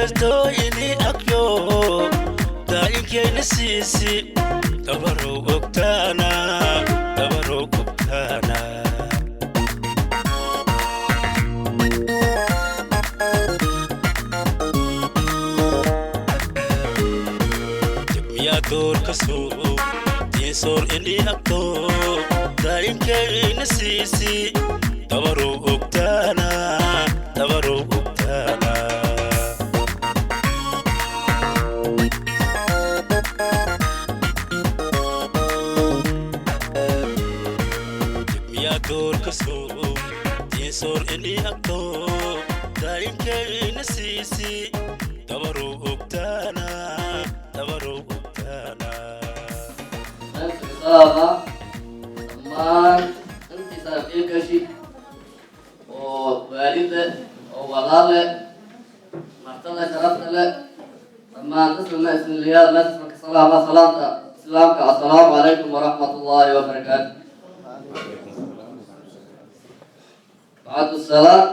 Dooy ini agyo daa'inkayna siisi dabarow ogtaana, dabarow ogtaana. Degmiyaa doorka soo diinsoor ini agto daa'inkayna siisi dabarow ogtaana, dabarow ogtaana. Degmiyaa doorka soo diinsoor ini agto daa'inkayna siisi dabarow ogtaana, dabarow ogtaana. Salaama dhammaan intii saaxiibkashi oo waalida oo walaale, martada sharafta leh, dhammaan islama isliyaal meesha salaama, salaamta islaamka: assalaamu calaykum waraxmat ullaahi wabarakaatu. Bacdu salaam,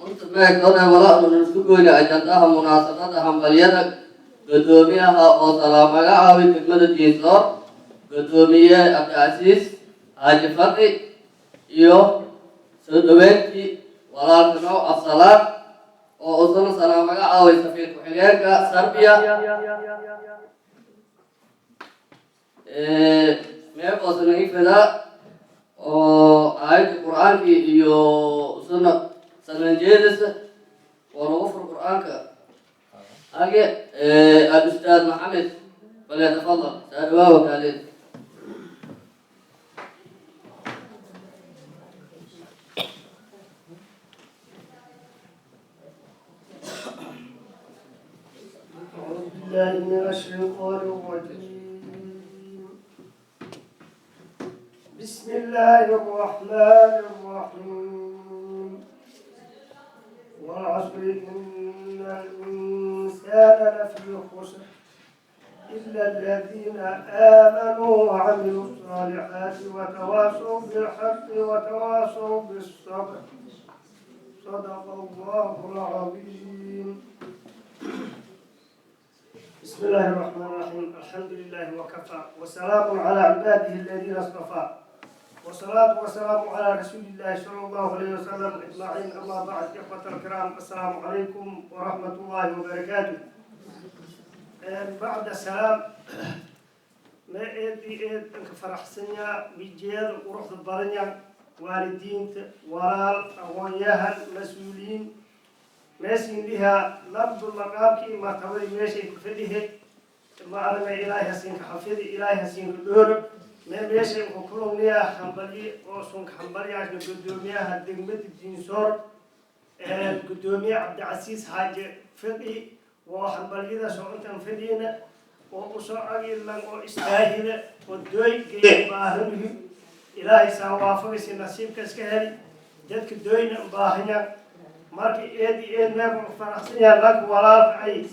inta meekone wala unu isku goyna ajandaha munaasabada hambalyada guddoomiyaha oo salaam magacaabi degmada Diinsoor, guddoomiye Cabdicasiis Xaaji Faqi, iyo soo dhaweyntii walaalka now Afsalaam oo usana salaam magacaabay safiir ku-xigeenka Sarbiya. Meeqoosana ifada oo aayadda qur-aankii iyo usana sananjeedisa oo lagu fur qur-aanka age al-ustaad Maxamed, falyatafadal, saadhawaawa kaalin. أعوذ بالله من الشيطان الرجيم. بسم الله الرحمن الرحيم. والعصر، إن الإنسان لفي خسر، إلا الذين آمنوا وعملوا الصالحات وتواصوا بالحق وتواصوا بالصبر. صدق الله العظيم. بسم الله الرحمن الرحيم. الحمد لله وكفى، وسلام على عباده الذين اصطفى، والصلاة والسلام على رسول الله صلى الله عليه وسلم أجمعين. أما بعد، إخوة الكرام، السلام عليكم ورحمة الله وبركاته. بعد السلام، ما eed iyo eed anka faraxsanya wijeeda quruxda badanya waalidiinta, walaal, aqoon-yahan, mas-uuliyiin meeshin liha labdu maqaamkii martabadii meeshay ku fadhihe ma aragna. Ilaahay hasinka xafidi, Ilaahay hasinka dhooro. Meeshay ku kulugniya hambalyi oo sunka hambalyaashna guddoomiyaha degmada Diinsoor, guddoomiye Cabdicasiis Xaaji Fiqi, oo hambalyada socontan fadhiyna oo usoo agilan oo istaahila oo dooy geeya baahanuhi. Ilaahay saa waafagaysa, nasiibka iska heli dadka dooyna baahanya. Markii eed iyo eed meeku faraxsan yahay lanka walaalka ay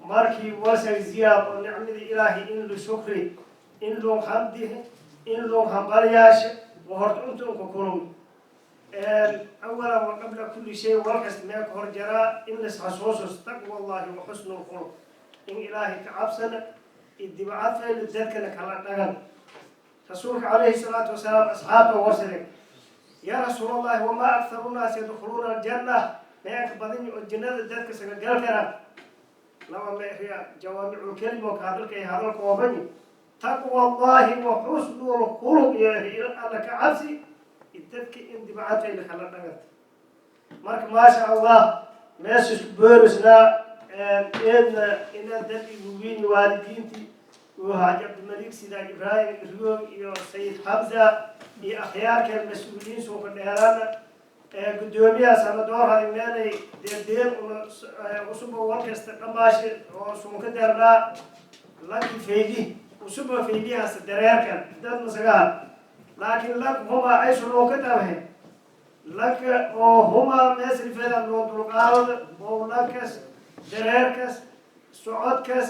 markii wasag ziyaad oo nicmadii Ilaahay in lu shukri, in loo hamdihi, in loo hambalyaasha wa horta inta unka kulum. Awalan wa qabla kulli shay, walkasta mee ka hor jaraa in lasxasuusos taqwa Allahi wa xusnu lkhuluq, in Ilaahay ka cabsana idibacadfayla dadkana kala dhagan. Rasuulka calayhi salaatu wasalaam asxaabta warsaday: yaa Rasuul Allahi, wamaa akharu nnaasi yadkhuluuna aljanna? Meanka badan oo jannada dadka sagagal karaan? Laba meeriya jawaamiculkelima oo ka hadalkay hadal koobanyi: taqwa Allahi wa xusnu lkhuluq, iyo Alla ka cabsi, dadka in dibcadfayla kala dhaganta. Marka maasha Allah, meesha isku boorisnaa eedna ina dad igu weyn waalidiintii uu Haaji Cabdimalik sida Ibraahim Rigoog iyo Sayid Xamza iyo akhyaarkan mas-uuliyiin suuka dheeraana, guddoomiyaha sanadoorhadi meelay deerdeen una usuba walkasta dhamaashi oo suunka deernaa lanki faydi usuba faydihaas dareerkan dad masagaha, laakiin lank huma aysu loo ka tabahe lanka oo huma meesrifeedan loo dulqaadada oo lankas dareerkas socodkas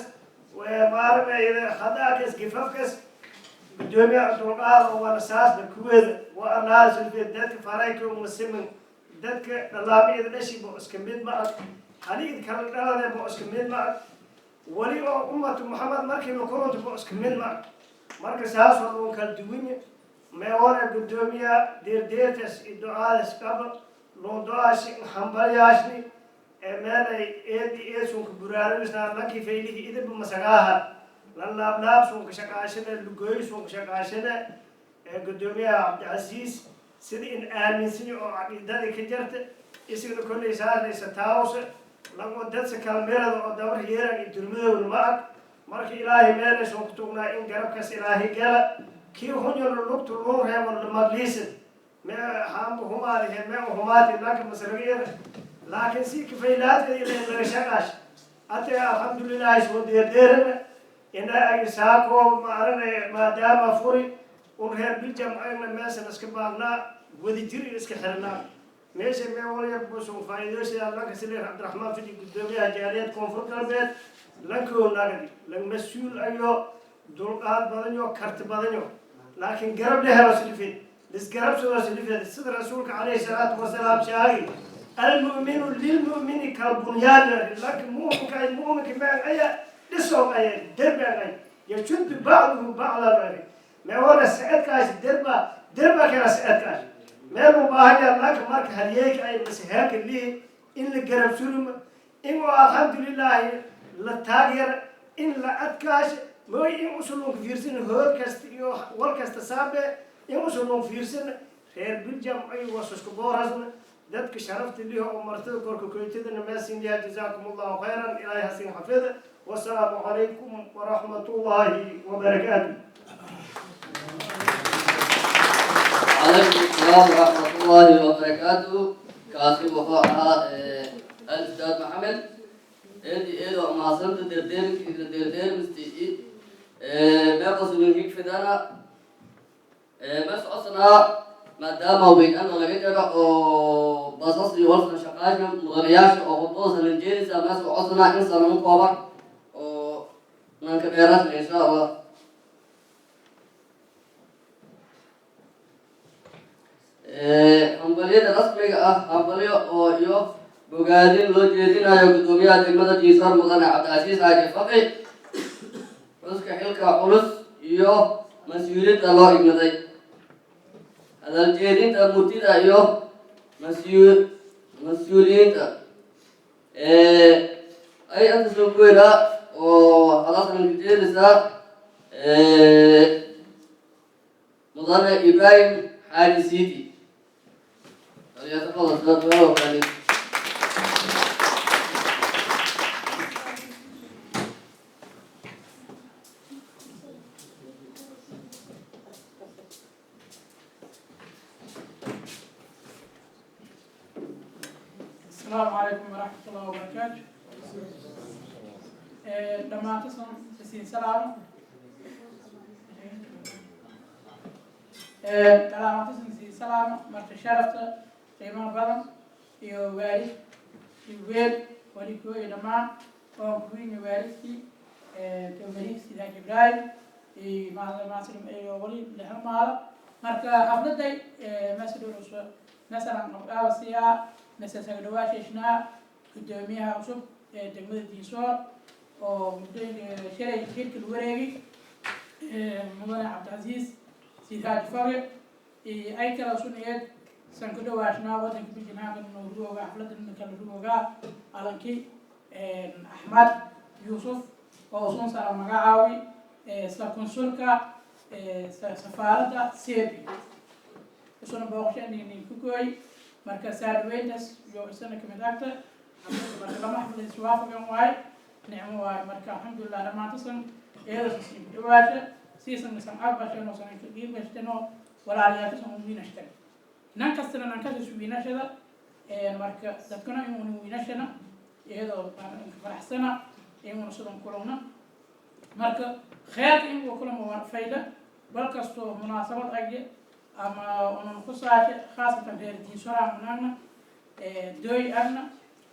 maaragay hadakas gifafkas. Gudoomiyaha dulqaad oo wala saasna kuweeda waa arlaada dadka farayka uma simin, dadka dhalaamiyada dhashiba iska mid ma ag, haliid kala dhaladeba iska mid ma ag, weli oo ummatu Maxamed markii la kulantaba iska mid ma ag. Marka saasoo loo kala duwanya meewana gudoomiyaha deerdeertas iyo ducadas qaba loo ducaashi hambalyaashni ee meelay eedi eedsunka buraaragisnaa lankii faylihii idaba masagaaha lan laablaab sunka shaqaashada lugooy sunka shaqaashada ee gudoomiyaha Cabdicasiis sida in aaminsan oo caqiidadii ka jarta isagana kolley saaraysa taawse lango dadsa kalmeerada oo dabar yeeran iyo durmadowna ma ag. Marka Ilaahay meelaysan ku tugnaa in garabkaas Ilaahay gala, kii hunyana lugta loo reebo madliisan mee haamba humaadihe mee humaati lanka masragiyada, laakiin si kifaylaadka ila laga shaqaash ate. Alxamdulilahi, soo deerdeerana ina ay saako maarane maadaama furi un reer Biljam ayna meeshan iska baagnaa, wadajir iyo iska xirnaa meesha mee walyar busun faa'iidooshada lanka sileer Cabdiraxmaan Fidi, gudoomiyaha jaaliyad Koonfur Galbeed, lankoo nagadi lan mas-uul ayo, dulqaad badanyo, karti badanyo, laakiin garab la helo silifeed, lisgarabsadoo silifeed, sida Rasuulka calayhi salaatu wasalaam sheegay: "Almu'minu lilmu'mini kalbunyaan." Laakiin mu'minka ay mu'minka meen aya dhisoo aya derban ay yashuddu bacduhu bacdan meewana sacadkaasi derba derba kala sacadkaasi meel u baahan yahay. Laakiin marka halyeeyka ay masaheelka lihi in la garab suruma, in oo alxamdulilaahi la taageera, in la adkaasha mooy, in usulunka fiirsan hoor kasta iyo wal kasta saabe in usulun fiirsan reer Biljam ay wasusku boorasna dadka sharafta lihi oo martida korka koytadana meesin liha. Jazaakum Allahu khayran, Ilaahay hasin xafida. Wasalaamu calaykum waraxmat ullaahi wabarakaatu. Calaykum asalaam waraxmat ullaahi wabarakaatu. Kaasi wuxuu ahaa al-ustaad Maxamed. Eedi eedo mahadsanta deerdeerinkiisa deerdeermisti meeqasumin higfidana mes codsanaa maadaama weekend laga jaro oo basas iyo walsan shaqaasha mudanayaasha oo khudbada jeedisa mees codsanaa in sanamo kooban oo nanka dheeraasna, insha Allah. Hambalyada rasmiga ah, hambalyo oo iyo bogaadin loo jeedinayo guddoomiyaha degmada Diisoor, mudane Cabdicasiis Xaaji Faqi, xuska xilka culus iyo mas-uuliyadda loo igmaday, hadal jeedinta murtida iyo mas-uuliyiinta ay anta soo goynaa oo hadasan jeedaysaa mudane Ibrahim Xaaji Siidi. فليتفضل خالد. السلام عليكم ورحمة الله وبركاته. Dhammaantasan isiin salaamo. Dhammaantasan isiin salaamo, marka sharafta qiimaha badan iyo waalid iyo weel walikoo iyo dhammaan oon kuwiina waalidkii towbariig Sidaaj Ibraahim iyo iyo wali lixmaala. Marka xafladay meesha masalan qabqaabasiyaa mise sagdhawaasheeshnaa guddoomiyaha cusub ee degmada Diinsoor oo muddo shalay xilka lagu wareegay, mudane Cabdicasiis Sidaaj Faqi, ay kala sunayeed san ku dhawaashnaa wadanka bijinaaga noo rugooga xafladda kala rugoogaa alankii Axmed Yuusuf oo usun sara magacaawi isla konsulka safaaradda Serbia isuna booqasho ku gooy. Marka saadweyntaas iyo isana kamid agta marka lama xaflad iswaafagan waay, nicmo waay. Marka alxamdulilah, dhammaantasan iyadoo siin ku dhawaasha siisan isan aqbashan oo san ka walaaliyaalkasan wiinashtan nan kastana nan kasta wiinashada. Marka dadkana inuuna wiinashana iyadoo faraxsana inuuna sidan kulana. Marka kheerka inuu kulamo waa fayda bal kastoo munaasabad age ama unan ku saashe, khaasatan reer Diinsoraa unagna dooy agna.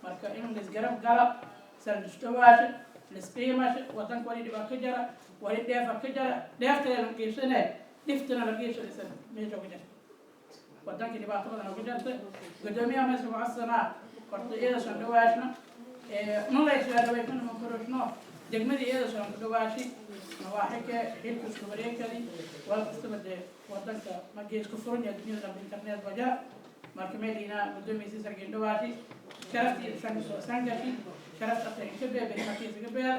Marka in laisgarab gala, saldisdawaasha, lisqiimasha wadanka, wali dhiba ka jara, wali dheefa ka jara, dheefteedan qiibsane. Dhiftana lageeshadaysan meesha uga jirta, wadankii dhibaato badan uga jirta. Guddoomiyaha meesha ku codsanaa horta iyada soo dhawaashna nalay soo dhawaashna ma koroshno degmadii iyada soo ku dhawaashi nawaaxike xilka isku wareegkadi wal kastaba dee wadanka markii isku furan yahay dunyada dhanba internet baa jira. Marka meeliina guddoomiye si sargeen dhawaashi sharaftii san sangashi sharafta ata inka beebe markii isaga beer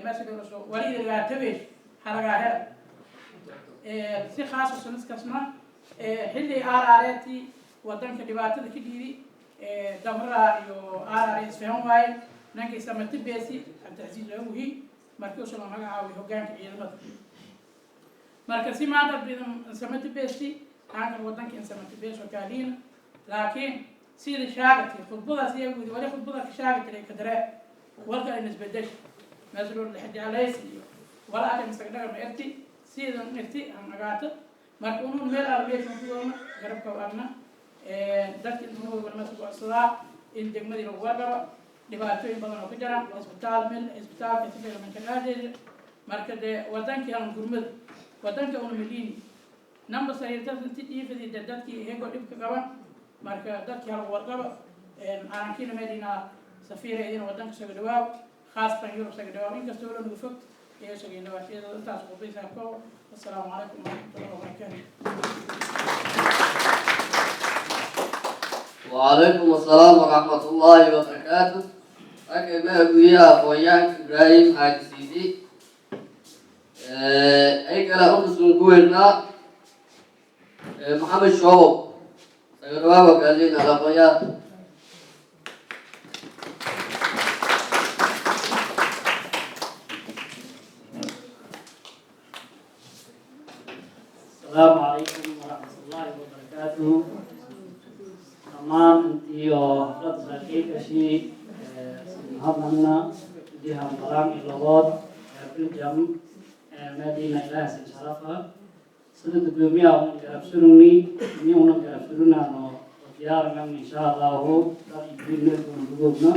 meesha gabasho wali dhibaatabeesh halagaa hela si khaas u sanaskasna xilli aaraareetii wadanka dhibaatada ka dhiidi damraha iyo aaraare isfahan waaye nankii samati beesi Cabdicasiis looguhi markii usoo magacaabiy hoggaanka ciidamada. Marka si maanta samati beesi aankan wadanka in samati bees oo kaaliina, laakiin sida shaagati khudbadaas iyagu wali khudbada ka shaagati ka daree walka in isbedesha meesha jeclays iyo wala arrin isaga dhaga ma erti sidan erti aan agaato. Marka unun meel aan meesha ku doona garabka waana dadka inta ugu meesha ku codsadaa in degmadii lagu warqabo dhibaatooyin badan oo ka jira isbitaal meel isbitaalka si fiican ka. Marka dee wadankii aan gurmada wadanka una miliini number sariirtada inti dhiifadii dee dadkii iyagoo dhibka qaban. Marka dadkii halagu warqabo calankiina meelina safiira idin wadanka saga dhawaaw, khaasatan Yurub saga dhawaaw, inkastoo la nagu fog iyo saga dhawaashiyada intaas qudaysaa ko. Assalaamu calaykum waraxmatullahi wabarakaatu. وعليكم السلام ورحمة الله وبركاته. Ragga maaguya aqoonyahanka Ibraahim Xaaji Siidi ay kale ukasun ku weynaa Maxamed Shoobo sagadhawaaba kaalin aqoonyahan. السلام عليكم ورحمة الله وبركاته. Dhammaan intii oo xafladda saaxiibkashi mahadnaqna dihan balaan iyo logood Belgium maadiina Ilaah sin sharafa sida gudoomiyaha una garab surugni ni una garab surunaano diyaarnan insha Allahu dad iyo dugoobna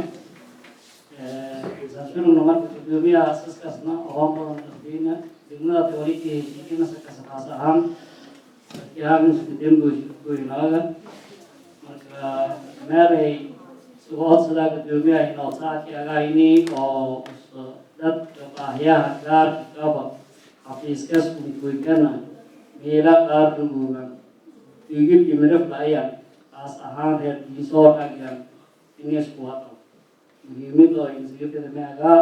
surugna. Marka gudoomiyaha asaskaasna aqoon badan dadweyne degmada tawaliidka heshiikina sakasakaas ahaan dadkihaan isku demboynaaga. Marka meelay isugu codsadaa gudoomiyaha inoo saacki agayni oo dadka baahyaha gaarka qaba xafiiskas unkoykana meela qaar rugoogan igil iyo midhaf lahayan kaas ahaan reer Diisoor agyan ini isku waqo muhiimad oo insigafida maagaa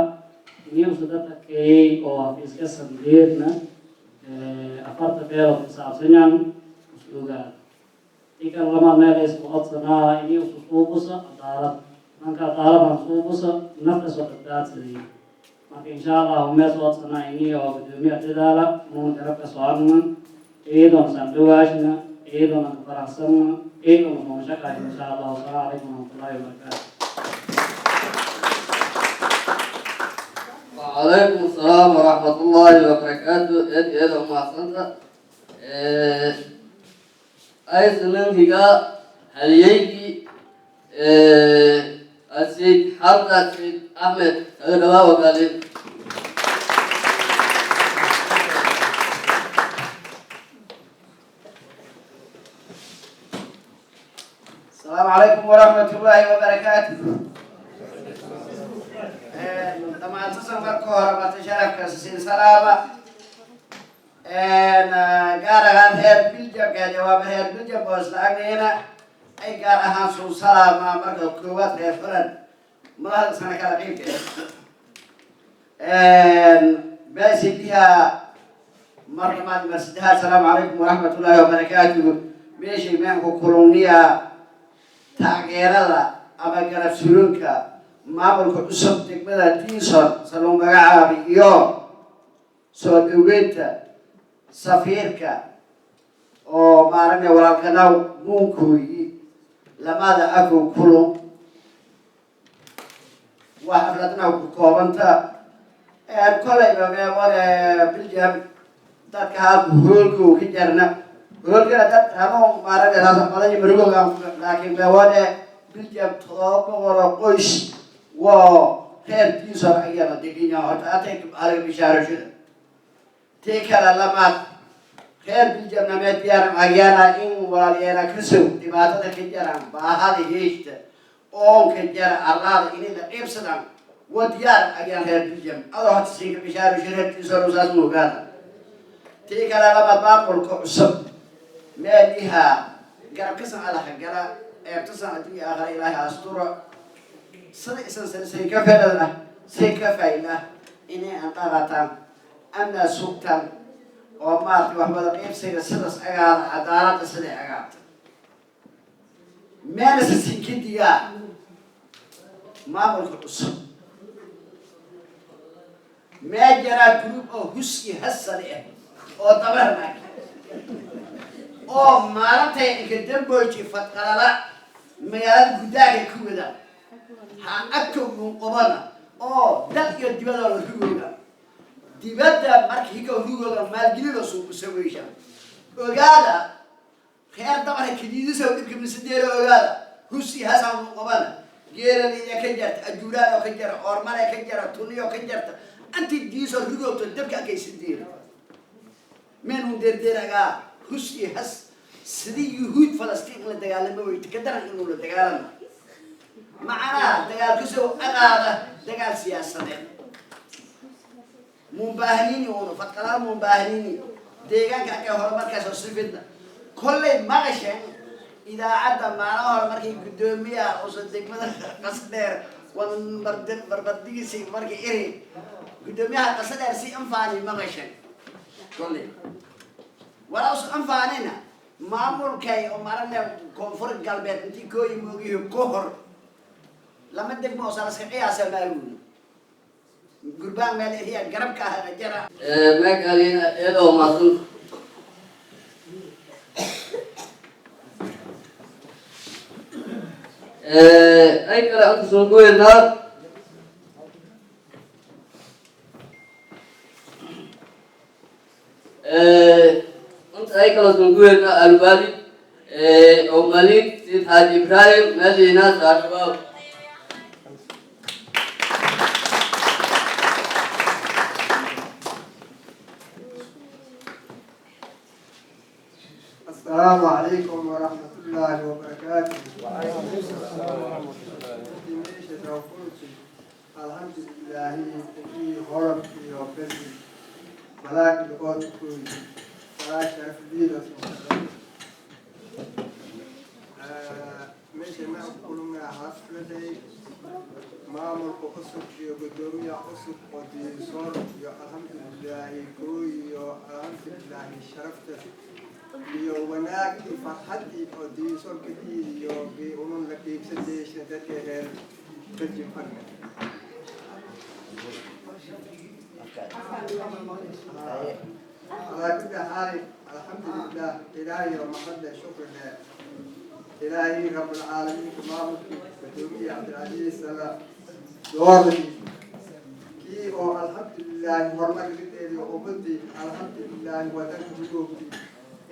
ini usa dadka keeyey oo xafiiska sandeedna afarta beelood kusaabsanyan is ogaada. Ikan lama meel isku codsanaa ini usu suubusa cadaalad marka cadaaladan suubusa nafta soo badbaadsadii. Marka insha Allahu meel soo codsanaa ini oo gudoomiya dadaala unuuna garabka soconna iyadoona saan dhawaashna iyadoona ka faraxsanna iyadoona sooma shaqayn insha Allahu. Asalaamu calaykum waraxmatullaahi wabarakaatu. وعليكم السلام ورحمة الله وبركاته. إد إد ومحسنتا أي سنن هيغا هليجي السيد حمزة سيد أحمد سيد وقالين. السلام عليكم ورحمة الله وبركاته. Dhammaan tusan marka hore marti sharafka siin salaama gaar ahaan reer Biljamka jawaab reer Biljam oo isla agneena ay gaar ahaan suu salaama. Marka koowaad reer Fulan madaxda sana kala qiibka baasidiha mar labaad mar saddexaad asalaamu calaykum waraxmatullaahi wabarakaatuhu. Meeshay meenku kulungniya taageerada ama garab surunka maamulka cusub degmada Diinson saluu magacaabi iyo soo dhaweynta safiirka oo maaragna walaalkanaw muunkooyi lamada agow kulun waa xafladna ku koobanta kolayba meewane Biljam dadka halku hoolka ka jarna hoolkana dad hanuun maaragna raasaqadanya marugoga, laakiin meewane Biljam 700 oo qoys waa reer Diinson ayana degan yahay. Horta atay alaga bishaarashada tii kale lamaad. Reer Biljamna mee diyaar ayaana in walaalyeena kasow dhibaatada ka jaraan, baahada heeshta, oonka jara, arlaada inay la qiibsadaan wa diyaar ayaan reer Biljam. Adoo hata siinka bishaaru reertiisoo saas moogaada. Tii kale laba, maamulka cusub meel ihaa garab ka san alaha gala, eebta san adduunya aakhira Ilaahay astura. Sida isan say ka fedada, say ka fayla inay aan dhaqataan amna sugtan oo maaragtay wax wada qaybsiga sidaas agaada, cadaaladda siday agaata meelasa sinkadigaa. Maamulka cusub mee jaraa group oo hus iyo hasali ah oo dabarnaag oo maalintay inka damboji fadqalala magaalada guddaaga ku wada ha agtowgun qobana oo dal iyo dibada la rugooga, dibadda marka hika rugooga maalgelino suuqusaweysa. Ogaada, reer Dabara kadiidisow dhibka misadeero. Ogaada, husi hasan qobana, geeraliya ka jarta, ajuuraan oo ka jara, ormale ka jara, tuniyo ka jarta, anti diiso rugoogto dabka akaysideero meenun derdeeragaa. Hus iyo has sidii Yuhuud Falastiin la dagaalamo weyto ka daran inuu la dagaalamo, macnaha dagaal kasoo aqaada dagaal siyaasadeed muunbaahanini, uunu fadqalaal muunbaahanini. Deegaanka akay horumarkaas oo si fidna kollay maqasheen idaacadda maalin hore markii guddoomiyaha uusan degmada Qasdheer wan barbardigiisi markii iri guddoomiyaha Qasadheer si anfaani maqasheen kollay walaa usan anfaanina. Maamulkay oo marane Koonfur Galbeed intii kooyi moogihi ka hor lama degmo oo salaska qiyaasa maaguuna gurbaan meel eriya garabka ah jara. Meekalina iyadoo mahadsan. Ay kale anta soo goynaa. Inta ay kala soo goynaa alwaalid oo Malik Sid Xaaji Ibrahim Madiina Saashabaab. السلام عليكم ورحمة الله وبركاته. وعليكم السلام ورحمة الله. الحمد لله في هرب في ربنا ملاك لقوت كوي ولا شرف لي. Meesha ma kulunaa xafladay maamulka cusub iyo guddoomiyaha cusub oo Diinsoor iyo alxamdulilaahi kooy iyo alxamdulilaahi sharafta iyo wanaagii farxaddii oo Diinsoorkadii iyo unun la qiibsadeesha dadka reer Beljim arne. على كل حال الحمد لله، إلهي ومحمد شكر له إلهي رب العالمين. مامك قدومي عبد العزيز سلام دوري كي oo alxamdulilah horumarkeedii ummadii alxamdulilah wadanka joogtay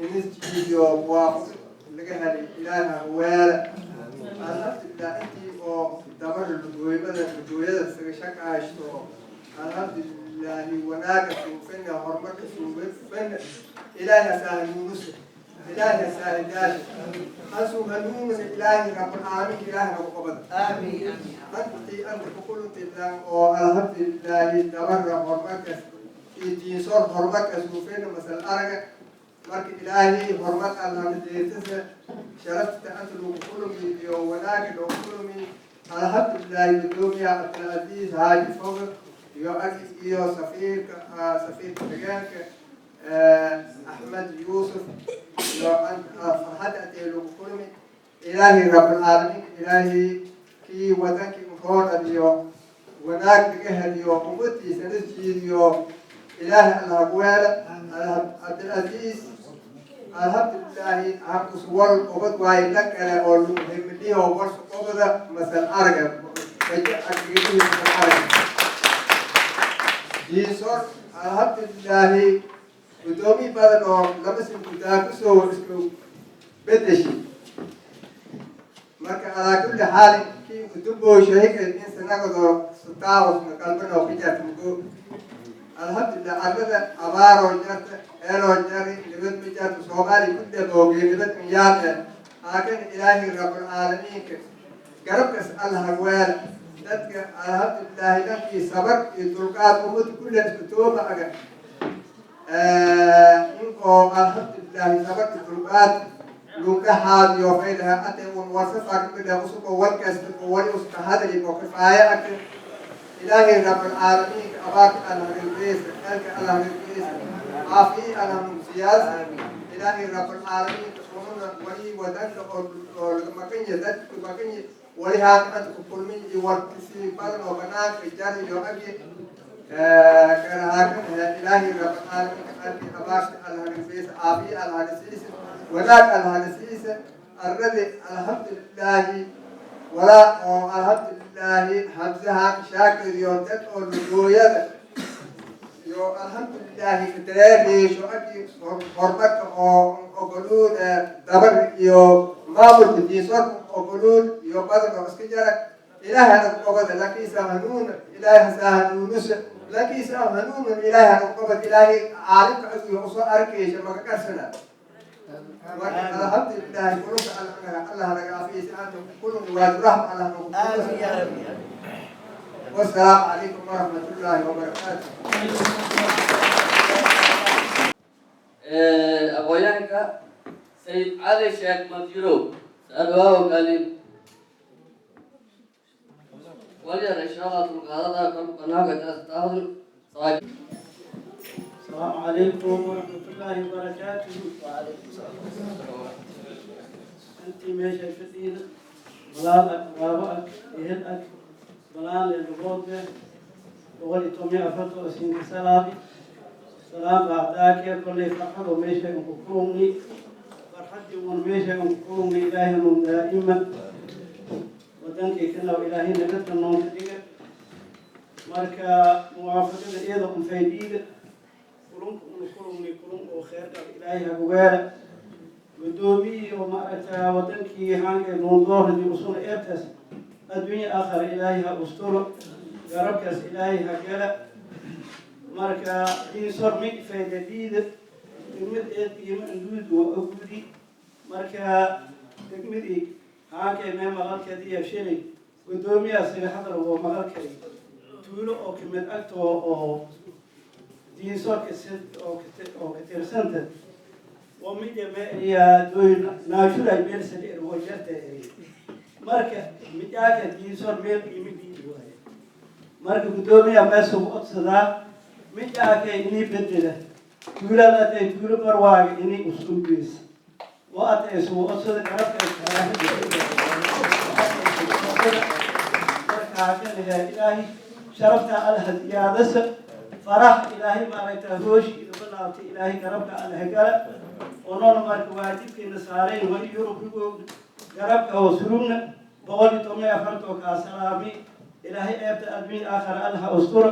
inisjiiyo muwaafaq laga helay Ilaaha weela alxamdulilah. Intii oo dabar ludooymada ludooyada isaga shaqaysto alxamdulilahi wanaaga suufina, horumarka suufina, Ilaahi saahinuunusa, Ilaahi saahidaasha hasu hanuununa, Ilaahi rabulcaalamiin, Ilaahi nagu qabada. Aamiin. Anti anta kukuluntidan oo alxamdulilaahi dabara horumarkas iyo Diinsoor horumarka suufina masal araga. Marka Ilaahay horumar allahna deetasa sharafta anta lagu kulumi iyo wanaaga lagu kulumi alxamdulilaahi. Gudoomiya Cabdilcasiis Haaji Fogel iyo ag iyo safiirka, safiirka deegaanka Axmed Yuusuf iyo farxadda atee lagu kulmi. Ilaahay rabulcaalamiin, Ilaahay kii wadankii roonadiyo wanaag laga heliyo ummadiisa la jiidiyo Ilaahay allah weela. Cabdilcasiis alxamdulilaahi hakuswal ubad waaye la kale oo lagu hemiliyo warsu qobada masal araga masal araga. Diinsor alxamdulilaahi gudoomiye badan oo lama sin gudaa kusoo isku bedeshi. Marka calaa kulli xaalin kii kudumbooshahiga in sanagado sutaawasna qalbana oo ka jarta mugo. Alxamdulilah, arlada abaaroo jarta, eeloo jari, nabad ma jarto. Soomaaliya kulle boogay, nabad unyaal eh. Laakiin Ilaahay Rabulcaalamiinka garabkas Allah weela dadka. Alxamdulilaahi, dhankii sabar iyo dulqaad ummad kulle isku tooba aga in oo alxamdulilaahi sabar iyo dulqaad lugahaadiyo faylaha ate un warsasaakmida usugo walkasta oo wali uska hadali oo kifaaya ake. Ilaahay Rabulcaalamiinka abaarka Allah rilgeesa, elka Allah rilgeesa, caafiyi Allah nugsiyaas. Ilaahay Rabulcaalamiinka ununa wali wadanka oo laga dadka maqanya wali haaka anta ku kulmin iyo warkisi badan oo banaanka jar iyo agi karahaakan. Ilaahay Rabulcaalamiinka qalbi abaarta Allah rilgeesa, caafiyi Allah nasiisa, wanaag Allah nasiisa arradi. Alxamdulilaahi, walaa oo alxamdulilaahi Hamsaha Shaakir iyo dad oo lugooyada iyo alxamdulilaahi kadareereysho agi horumarka oo ogoluun dabar iyo maamulka Diinsoorka ogoluun iyo badan oo iska jara. Ilaahay hanagu qobada lakiisa hanuun, Ilaahay hasaa hanuunusa lakiisa hanuunun. Ilaahay hanagu qobad, Ilaahay caalimka agiyo usoo arkaysa maka karsana. Marka alxamdulilaahi, kulunka Allah naga afiyeysa anta kulun waadu raxma Allah nagu. Wasalaamu calaykum waraxmatullaahi wabarakaatu. Aqoonyahanka Sayid Cali Sheekh Madjirow saadwaawo kaalin walyar, insha Allah dulqaadada kor banaanka jastaahun. السلام عليكم ورحمة الله وبركاته. وعليكم السلام. أنت ماشي فدينا walaalak, qaraabo-ag, ehel-ag, balaan leelugoodbe 114 oo siinka salaadi salaam bacdaake. Kolley farxad oo meesha ku kulugni, farxaddii uun meesha ku kulugni, Ilaahay nuu daa'ima wadankii kanaw Ilaahay naga tanoonka dhiga. Marka muwaafaqada iyada un faydiida kulunka una kulugni kulun oo kheer qab Ilaahay haguweera. Guddoomiyii oo maaragtaa wadankii haanka nuundooradii usuna eertaas adduunye aakhara Ilaahay ha usturo, garabkaas Ilaahay ha gala. Marka Diinsor mid faydadiida degmad eed qiimo anduud waa ogudi. Marka degmadii haankay mee maqalkeediiyo shilay guddoomiyaha siga hadal waa maqalkay tuulo oo kamid agtoo oo Diinsorka oo ka tirsanta oo midame ayaa dooy naashuray meel saliir oo jarta. Marka midaaka Diinsor meel qiimo diidi waaye. Marka guddoomiyaha meesha u codsadaa midaaka inii bedela tuulada atay tuulo barwaaga inii usuugeysa oo atay isugu codsada garabka. Marka hakanayaa Ilaahay sharafta Allaha ziyaadasa, farax Ilaahay maaragta hooshi idinka laabtay, Ilaahay garabka Allaha gala onoona. Marka waajibkeena saarayn wali Yurub rigoogna garabka hoos rugna 114 oo kaa salaami. Ilaahay eebta adduun aakhara Allaha ustura.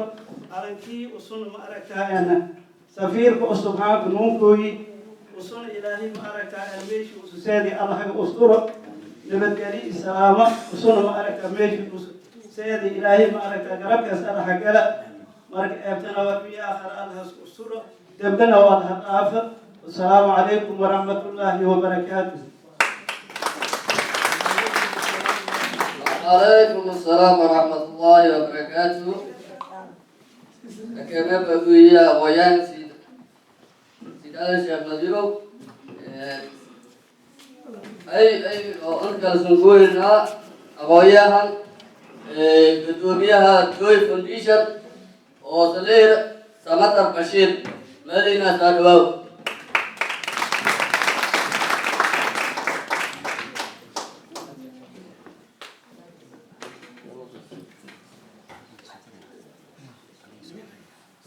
Arankii usun ma aragtaayana safiirka cusub haanka nuunkooyi usuna Ilaahay ma aragtaa meeshii ususeedi Allahaga usturo, nabadgeli salaamo usuna ma aragtaa meeshii ususeedi Ilaahay ma aragtaa garabkaas Allaha gala. Marka eebtana waa adduun aakhara Allaha usturo, dembena waa Allaha dhaafa. Wasalaamu calaykum waraxmatullaahi wabarakaatuh. وعليكم السلام ورحمة الله وبركاته. كما بقول aqoon Sayid Cali Sheekh Nadirow ay oo halkaas goynaa aqoonyahan gudoomiyaha Joy Foundation oo Saliir Samatar Bashiir Madina Saadwaaw.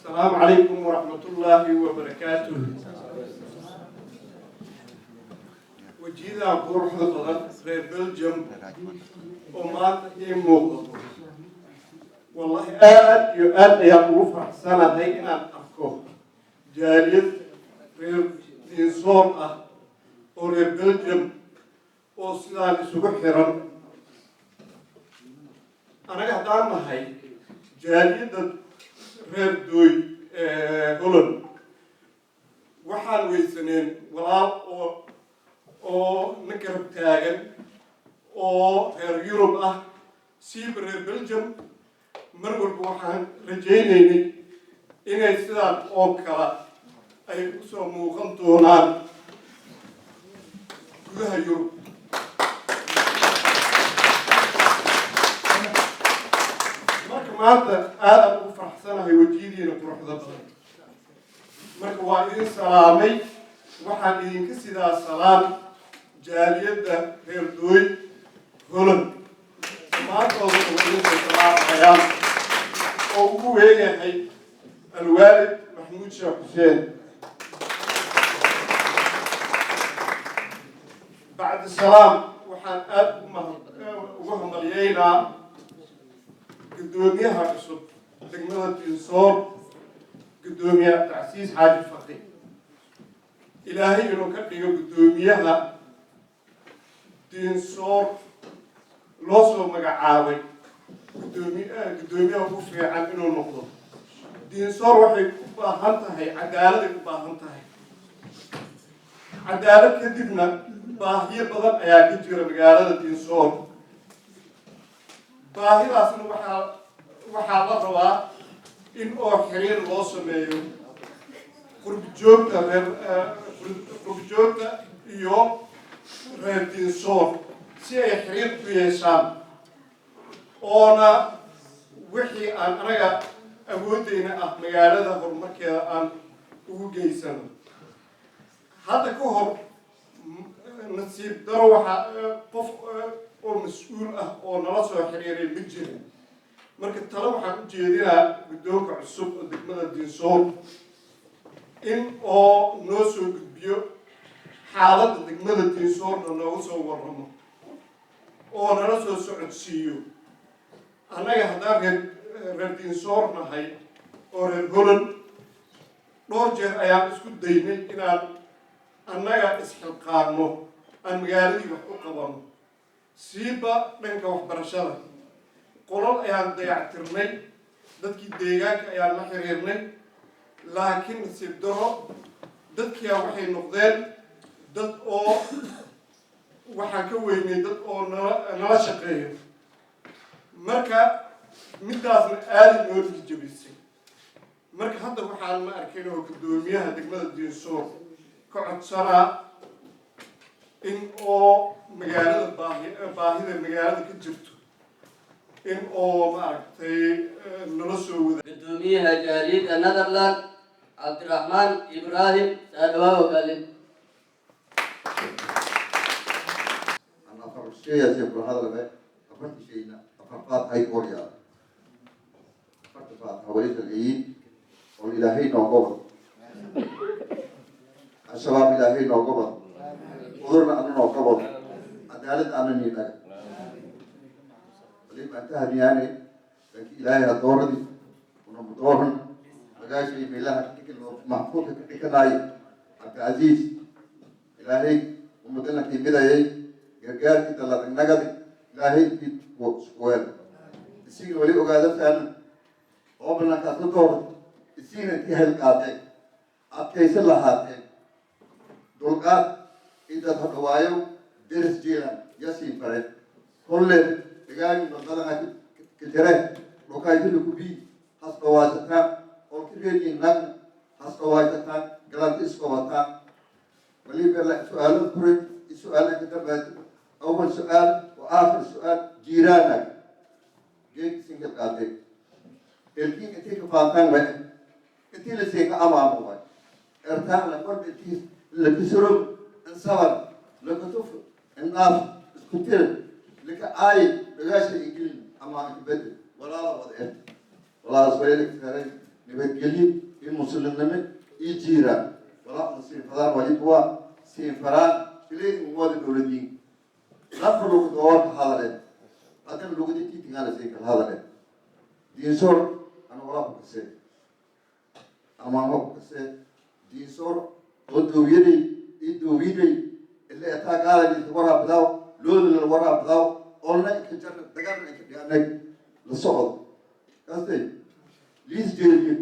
السلام عليكم ورحمة الله وبركاته. Wejiyada quruxda badan reer Belgium oo maanta ii muuqato, wallahi aad iyo aad ayaan ugu faraxsanahay inaan arko jaaliyad reer Diinsoor ah oo reer Belgium oo sidaan isugu xiran. Anaga haddaan nahay jaaliyadda reer Dooy Holland. Waxaan weysaneen walaal oo na garab taagan oo reer Yurub ah, siiba reer Belgium. Mar walba waxaan rajaynaynay inay sidaan oo kale ay usoo muuqan doonaan gudaha Yurub. Marka maanta aadaan ugu faraxsanahay wejiyadiina quruxda badan. Marka waa idin salaamay, waxaan idinka sidaa salaam jaaliyadda reer dooy Holland dhammaantooda oo idinsoo salaamayaan, oo ugu weeyahay alwaalid Maxamuud Sheekh Xuseen. Bacdi salaam, waxaan aada ugu hambalyeynaa guddoomiyaha cusub degmada Diinsoor, guddoomiye Cabdicasiis Xaaji Faqi. Ilaahay inuu ka dhigo guddoomiyaha Diinsoor loo soo magacaabay guddoomiyaha ugu fiican inuu noqdo. Diinsoor waxay u baahan tahay cadaaladay u baahan tahay. Cadaalad kadibna baahiyo badan ayaa ka jira magaalada Diinsoor. Baahidaasna waxaa la rabaa in oo xiriir loo sameeyo qurbijoogta, reer qurbijoogta iyo reer Diinsoor, si ay xiriir ku yeeshaan, oona wixii aan anaga awoodeyna ah magaalada horumarkeeda aan ugu geysano. Hadda ka hor, nasiib daro, waxaa qof oo mas-uul ah oo nala soo xiriiray ma jirin. Marka tale waxaan u jeedinaa guddoonka cusub oo degmada Diinsoor in oo noo soo gudbiyo xaaladda degmada Diinsoorna, noogu soo warramo oo nala soo socodsiiyo. Annaga haddaan reer Diinsoor nahay oo reer Holland, dhowr jeer ayaan isku daynay inaan annaga isxilqaanno, aan magaaladii wax u qabano, siiba dhanka waxbarashada. Qolol ayaan dayactirnay, dadkii deegaanka ayaan la xiriirnay, laakiin nasiib daro dadkiia waxay noqdeen dad oo waxaan ka weynay dad oo nala shaqeeyo. Marka middaasna aada noo jijabisay. Marka hadda waxaan ma arkayn oo guddoomiyaha degmada Diinsoor ka codsanaa in oo magaalada baahida magaalada ka jirto in oo maaragtay nala soo wada. Guddoomiyaha jaaliyadda Netherland, Cabdiraxmaan Ibraahim Saadhawaawo Kalin. Aan afar shaygaasi kula hadalbe, afartii shayna afar faatixay ku horyaala. Afarta faatixa wali shalciyiin oo Ilaahay nooga wado Al-Shabaab, Ilaahay nooga wado cudurna, alla nooga wado cadaalad, alla nii dhaga. Waliba anta hadiyaane laakiin Ilaahay ha dooradii unama dooran magaashay meelaha maxfuudka ka dhikanaayo. Cabdicasiis, Ilaahay ummadana kimidayay gargaarkii daladagnagadi Ilaahay iskuweel isiina wali ogaadasaana oo ballankaas la doorat isiina intii hayl qaateen, adkaysan lahaateen, dulqaad intaad hadhawaayo deris jiilan yasiin fare kolle dhigaayu badbadan ka jare dhokaytila kubii has dhawaasataan olkireeyin nagna has dhawaasataan galanti isqabataan. Waliba su-aalo kure su-aala ka dambaati. أول سؤال وآخر سؤال: جيرانك جيت سنجل قاتل الكين انتي كفانتان وين انتي لسيك أمامه وين ارتاح لكل انتي اللي كسرم انصبر لكتف الناف اسكتير لك آي بغاش إنجلين أما بدل ولا لا وضع ولا سويلك خيرين نبتجلي المسلم نمي يجيرا ولا نصير فلان وليبوا سين فران إليه مواد دولتين nafka lagu doorka hadale haddana lugudi tiitingaala sii kala hadale. Diinsoor ana walaa ku kasee amaanho ku kasee Diinsoor oo doowiyaday iyo doowiyaday ila etaa gaaladiisa waraa bidaw loodala waraa bidaw olna inka jarna dagaalna inka dhiganay la socod kastay liis jeediyo.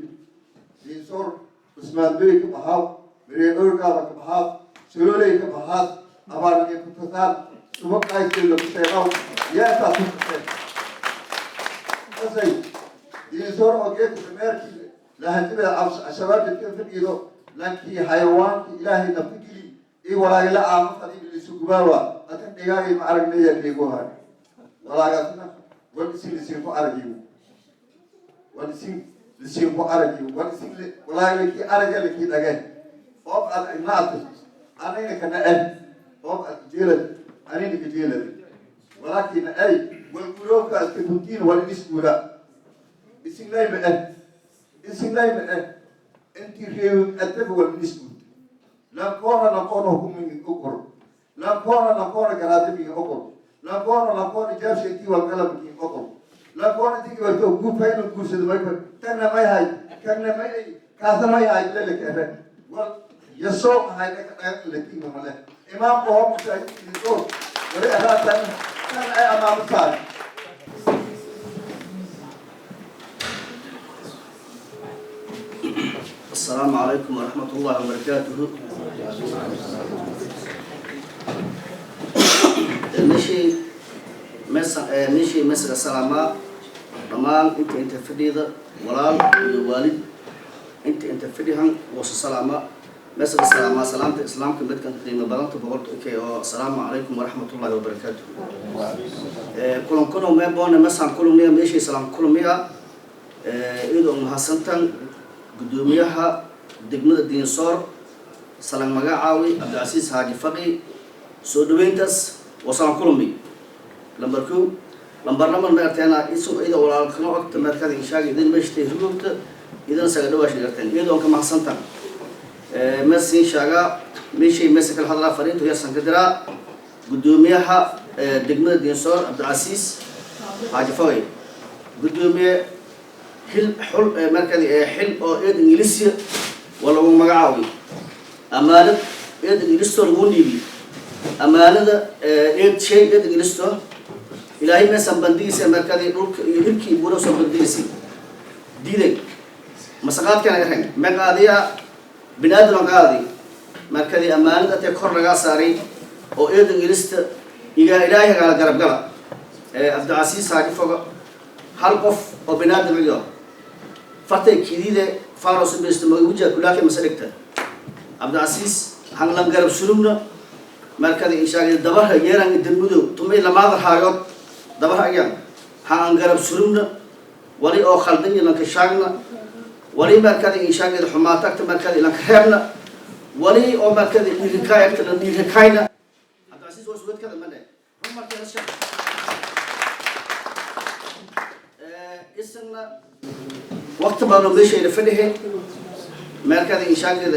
Diinsoor. Diinsoor Cusmaan Bey ka baxaaw, Miree Orgaaba ka baxaaw, Solooley ka baxaas, abaarnii ku tasaan subaqaysay lagu sheegaw yaa intaas ku taseen kasay. Diinsoor oo geedka dameerkii lahantibada Al-Shabaab jidka fadhiido, lankii xayawaankii Ilaahay nafta geli iyo walaagila aama fadhi lisu gubaawa atin dhigaagay ma aragnaya keegu hay walaagaasna wal isin lisiin ku aragiyo, wal isin lisiin ku aragiyo, wal isin walaagila kii araga lakii dhage oob ad ignaata anayna ka naceb, oob ad jeelad anayna ka jeelad, walaakina ay wal guroobka iska guntiin wal inis guura isin layma eh, isin layma eh, intii reebin adaba wal inis guurta. Lankoona lankoona hukumin ogor, lankoona lankoona garaadamiin ogor, lankoona lankoona jaabsha intii walgalabkiin ogor, lankoona intii gabarto guufayna guursado may tagna may hay tagna may ay kaasna may hay lelaka ere wal yasoo ahay dhaka dhagan lakiima male imaamka hoo masaajidkiiso wali araatan tan ay amaamo saar. السلام عليكم ورحمة الله وبركاته. Meshii mesaga salaamaa dhammaan inta fadhida, walaal iyo waalid inta fadhihan wasa salaama, mesaga salaamaa salaamta islaamka midkan qiimo badanta boqolka ikay oo asalaamu calaykum waraxmatullahi wabarakaatuh. Kulankuno meeboone mesaan kulumniya meeshii salaam kulmiya, iyadoo mahadsantan guddoomiyaha degmada Diinsoor salan magacaawi Cabdicasiis Haaji Faqi soo dhaweyntaas wasalan kulmi lambar 1, lambar 2 meerteena isu ida walaalkano ogta meerkada inshaaga idin meeshtay rugogta idin saga dhawaashin garteen iyadoo ka mahadsantan meesiin shaaga meeshay meesa kala hadlaa fariintu yarsan ka diraa guddoomiyaha degmada Diinsoor Cabdicasiis Haaji Faqi. Guddoomiye, xil xul markadi xil oo eed ingilisiya waa lagu magacaabi, amaanad eed ingilisto lagu dhiibi, amaanada eed shay eed ingilisto Ilaahay meesaan bandigiisa markadi dhulka iyo hirkii iyo buura soo bandigiisa diiday masaqaadkana ereng meeqaadiya binaadam qaadi markadi amaanad atee kor lagaa saaray oo eed ingilista igaa Ilaahay hagaala garab gala. Cabdicasiis Haaji Foga hal qof oo binaadam iyo fartay kidide faro samaysto magaguja kulaaka masaligta Cabdicasiis hanglan garab surugna markada inshaagay dabarha yeeran dambudo tumay lamaada haayood dabarha ayaan hangan garab surugna wali oo khaldan ilanka shaagna wali markada inshaagay xumaatagta markada ilanka reebna wali oo markada dhiirikaayagta la dhiirikayna. Cabdicasiis waa suwadkada mane run markada shaq isna waqti badan oo meeshayna fadhihe markada inshaagay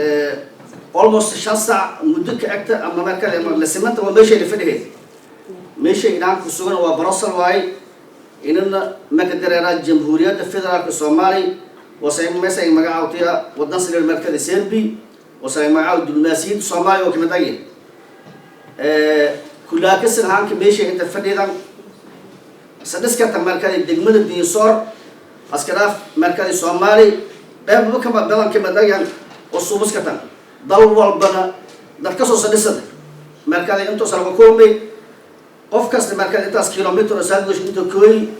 almost 5 saac muddo ka egta ama markada ama lasimanta waa meeshayna fadhihe. Meesha inaan ku sugan waa Brussels waaye, inana maka dareeraa Jamhuuriyadda Federaalka Soomaaliya wasay meesay magacaawtiya wadan sileer markada Serbi wasay magacaaw diblomaasiyadda Soomaaliya oo kamid ayi kulaakasan haanka meesha inta fadhidan sadhiskata markada degmada Diinsoor askaraaf markada Soomaali qeybba kama badan kamid ayan oo suubuskatan dal walbana dad kasoo sadhisada markada intoos lagu kulmay qof kasta markada intaas kilomitr oo saadgosh inta kooyi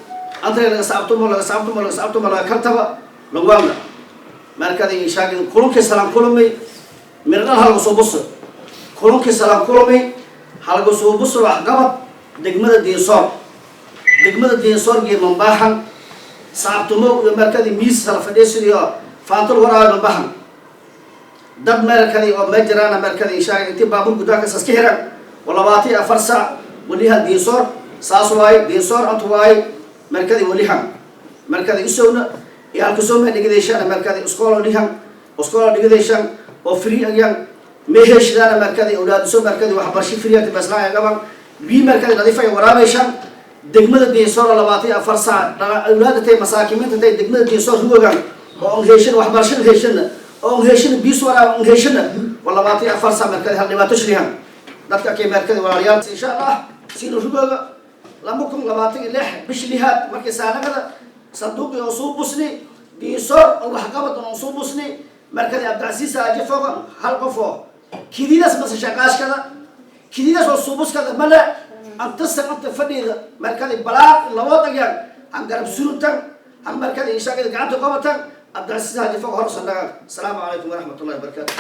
anta laga saabtumo laga saabtumo laga saabtumo laga kaltaba lagwaamna markada inshaagin kulankii salaan kulmay mirdhal halaga soo buso, kulankii salaan kulmay halaga soo buso waxqabad degmada Diinsoor, degmada Diinsoor gee mambaaxan saabtumo iyo markadii miis sala fadhiisiyo faantul waraayo mambaxan dad meelkadii oo ma jiraan markadii inshaagin intii baabuur gudaha kasas ka xiran oo 24 saac walihan Diinsoor saas waaye, Diinsoor antu waaye markadii walihan markadii isowna iyo halka soo ma dhigideyshaan markadii iskoola dhihan iskoola dhigideyshaan oo free ayaan meeheshdaana markadii awlaadiso markadii waxbarasho free ati baslaan ay qaban bii markadii nadiif ay waraabeyshaan degmada Diinsoor oo 24 saac awlaada tay masaakiminta tay degmada Diinsoor rugogan oo on heshan waxbarashada heshana oo on heshana biis waraab on heshana oo 24 saac markadii hal dhibaato shirihan dadka kay markadii walaalayaal insha Allah siinu rugooga 2026 bish lihaad markii saanagada sanduuqii oo soo busni Diinsoor oo waxqabad oo soo busni. Markadi Cabdicasiis Aaji Fogan hal qof oo kididaas mase shaqaaskada kididaas oo suubuskada male antasan anta fadhiida. Markadi balaaq labood agyaan han garab suruntan, han markadi inshaagada gacanta qabatan. Cabdicasiis Aaji Fogan hor sandhagaan. Asalaamu calaykum waraxmat ullahi wabarakaatu.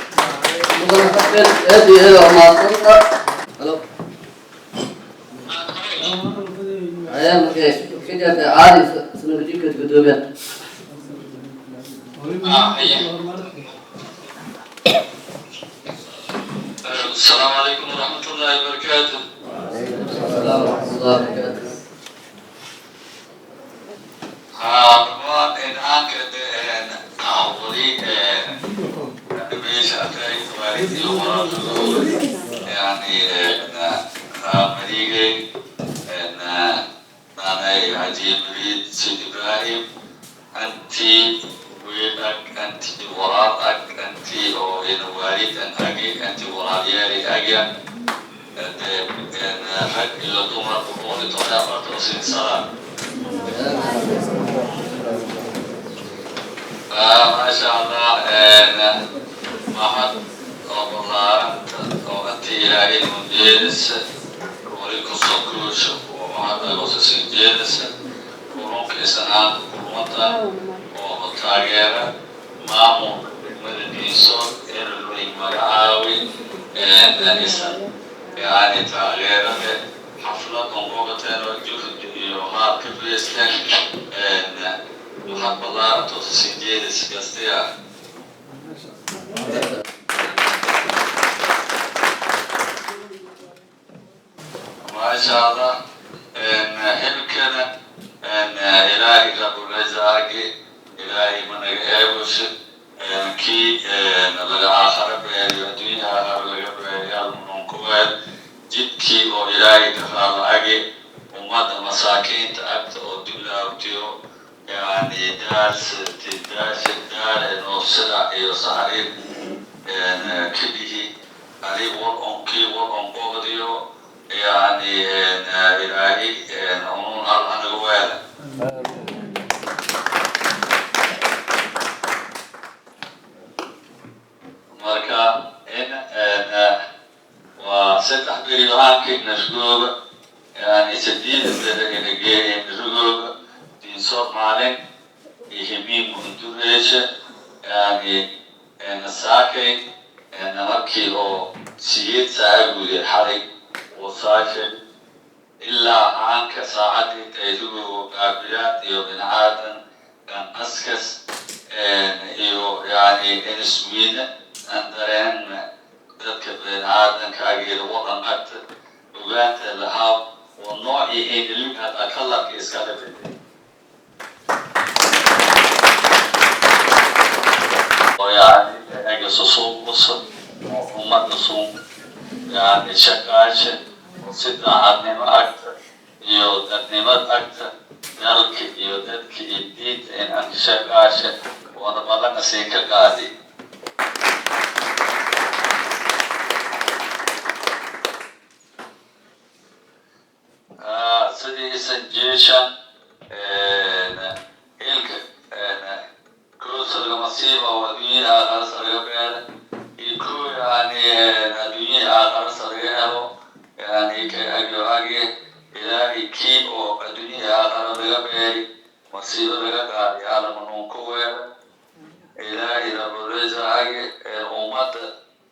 Mudane Xasan, aad iyo aad waa mahadsanta. Halo, ayaa markay ka jirta caadi sanadjibka gudoomiya. السلام عليكم ورحمة الله وبركاته. السلام ورحمة الله وبركاته. Dhammaan aanka wali meesha atay waalidii walaalkooda, yani maligay naanay Haji Murid Sid Ibrahim, anti wiil ag, anti walaal ag, anti oo ina waalid an agi, anti walaalyaali agya, rag iyo dumar, 114 sin salaam. Maasha Allah, mahad oo ballaaran oo anti Ilaahay munjeedisa wali kusoo kuusha oo mahad agosa sii jeedisa kulunkiisan aan kulmanta oo taageera maamulka degmada Diinsoor ee loo magacaawi isan, yani taageerada xaflad ongogateen oo juhd iyo maal ka beesteen, mahad ballaaran toosa sii jeedisa gastiya. Maasha Allah, xilkana Ilaahay rabulcizaagi Ilaahay managa eegusha kii laga aakhara beeriyo adduunya aakhara laga beeriyo almununkuweed jidkii oo Ilaahay ka raala agi ummadda masaakiinta agta oo dulaawtiyo, yani daas daasha daare noosida iyo saxariir kibihi ali war onkii war onqoqdiyo, yani Ilaahay unun hal anaga weela. Marka in waa 3 beri waxaankii nashgooba, yani 8 beri inageeya nashgooba Diinsoor maalin iyo himiin muhundureesha, yani saakay markii oo 8 saaca guuday xalay oo saashe ilaa caanka saacaddii taydugo qaabilaad iyo bincaadan kan askas iyo yani iniswiina aan dareenna dadka biniaadanka ageeda wadan agta ogaanta lahaa oo noocii aynalugaad kalarka iskala bedelay oo yani agasusuubusa oo ummadda suun yani shaqaasha oo si daacadnimo agta iyo dadnimad agta dalka iyo dadka iyo diinta in aan shaqaasha oona balana siin ka qaadi. Sidii isan jeesha ilka kuusarga masiiba oo adduunyada aakhara sarga beela iyo kuwa yani adduunyada aakhara sarga helo, yani ka agyo age Ilaahay kii oo adduunyada aakhara laga beeri masiibo laga qaaday caalamanuun ku weera Ilaahay rabulciza age ummadda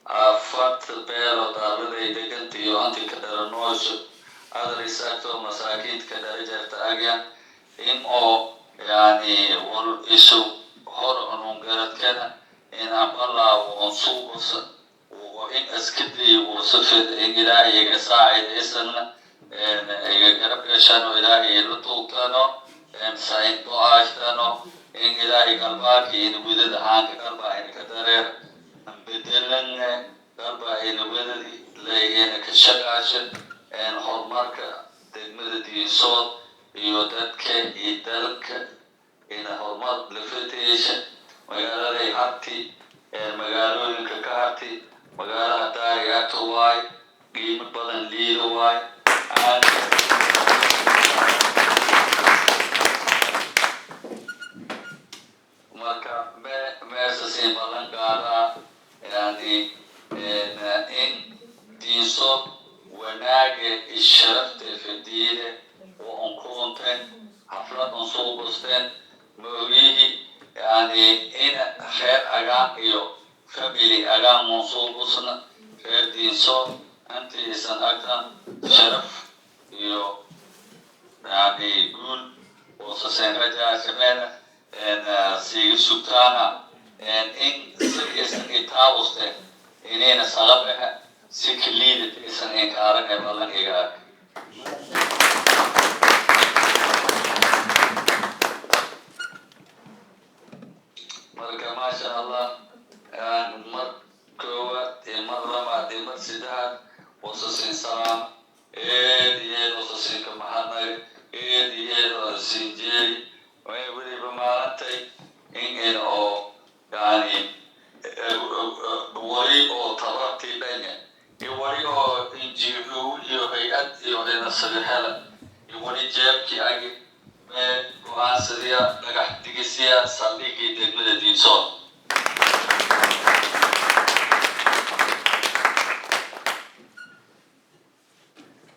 4 beelood arladay deganta iyo anti ka dhalanoosho adrisagto masaakiinka darajarta agya in oo yani wal isu hor unungaradkana in ambalaabo on suubusa oo in iska dayo wasafid in Ilaahay iga saacid isagna iga garab gashano, Ilaahay la tuugtano, sain ducaashtano in Ilaahay qalbaaka ina wadada haanka qalbaa ina ka dareer bedelan qalbaa ina wadadi layina ka shaqaasha horumarka degmada Diinsood iyo dadka iyo dalka ina horumar lafateesha magaaladay harti magaalooyinka ka harti magaalada daarigato waay qiimo badan liido waay. Marka meesha siin ballan qaade. itaabusteen maogihi yani in reer agaan iyo family agaan munsuubusna reer Diinsoor intiisan agtan sharaf iyo yani guul oosasen rajaashameena siiga sugtaana in si isan itaabuste inayna salab ah si kaliidata isan inkaaran ee ballan iga ag. Marka maasha Allah, mar koowaad iyo mar labaad iyo mar saddexaad wasasin salaam eed iyo eed, wasasinka mahadnay eed iyo eed oo siin jeeri weliba maalintay in oo yani wali oo tabartii dhanya iyo wali oo NGO iyo hay-ad iyo inasabixela iyo wali jeebkii agi mee go-aansadiya dhagax digisiya saldhigii degmada Diinsoor.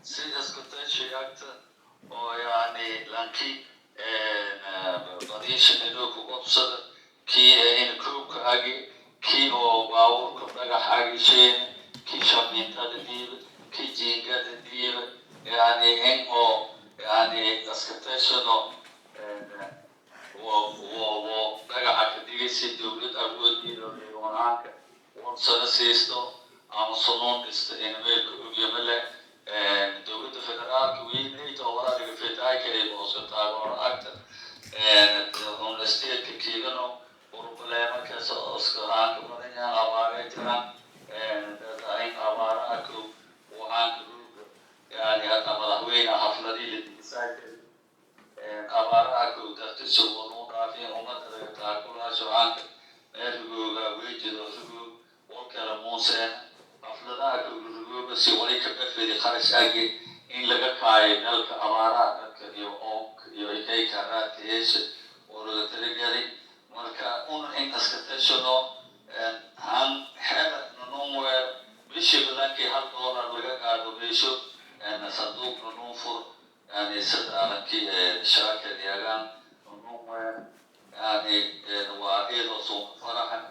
Si isku tashi agta oo yani lanki badiisha inuu ku qabsada kii in koobka agi, kii oo baabuurka dhagax agi sheena, kii shamiintada dhiiba, kii jiingada dhiiba, yani in oo yani iska tashano wo dhagaxa ka dhigaysa dowlad awoodiida wanaanka wansana siisto ama sunuun dhisto in meelka ogyama leh dowladda federaalka weynayta oo walaaliga federaalka hoose taageero agta stateka kiigano urubaleemarkaas iska aanka badan yahan abaaree jiraan in abaara ako waxaanka yani hadda madaxweyne xafladii la digisaaka abaara ako dartiso wanuu dhaafin ummadda laga taakulaasho aanka meel rugooga wejido rugoog warkale muuseen xafladaha rugooga si wali ka bafedi kharash agi in laga kaayo dalka abaaraha dadka iyo oonka iyo ikay karaadka yeesha oo laga talagelay. Marka un in iska tashano han xela nanun weer bishii badankii $1 laga qaado meesho sanduuq nanun fur yani sida alankii shaakir yagaan nanun weer yani waa iyadoo soo faraxan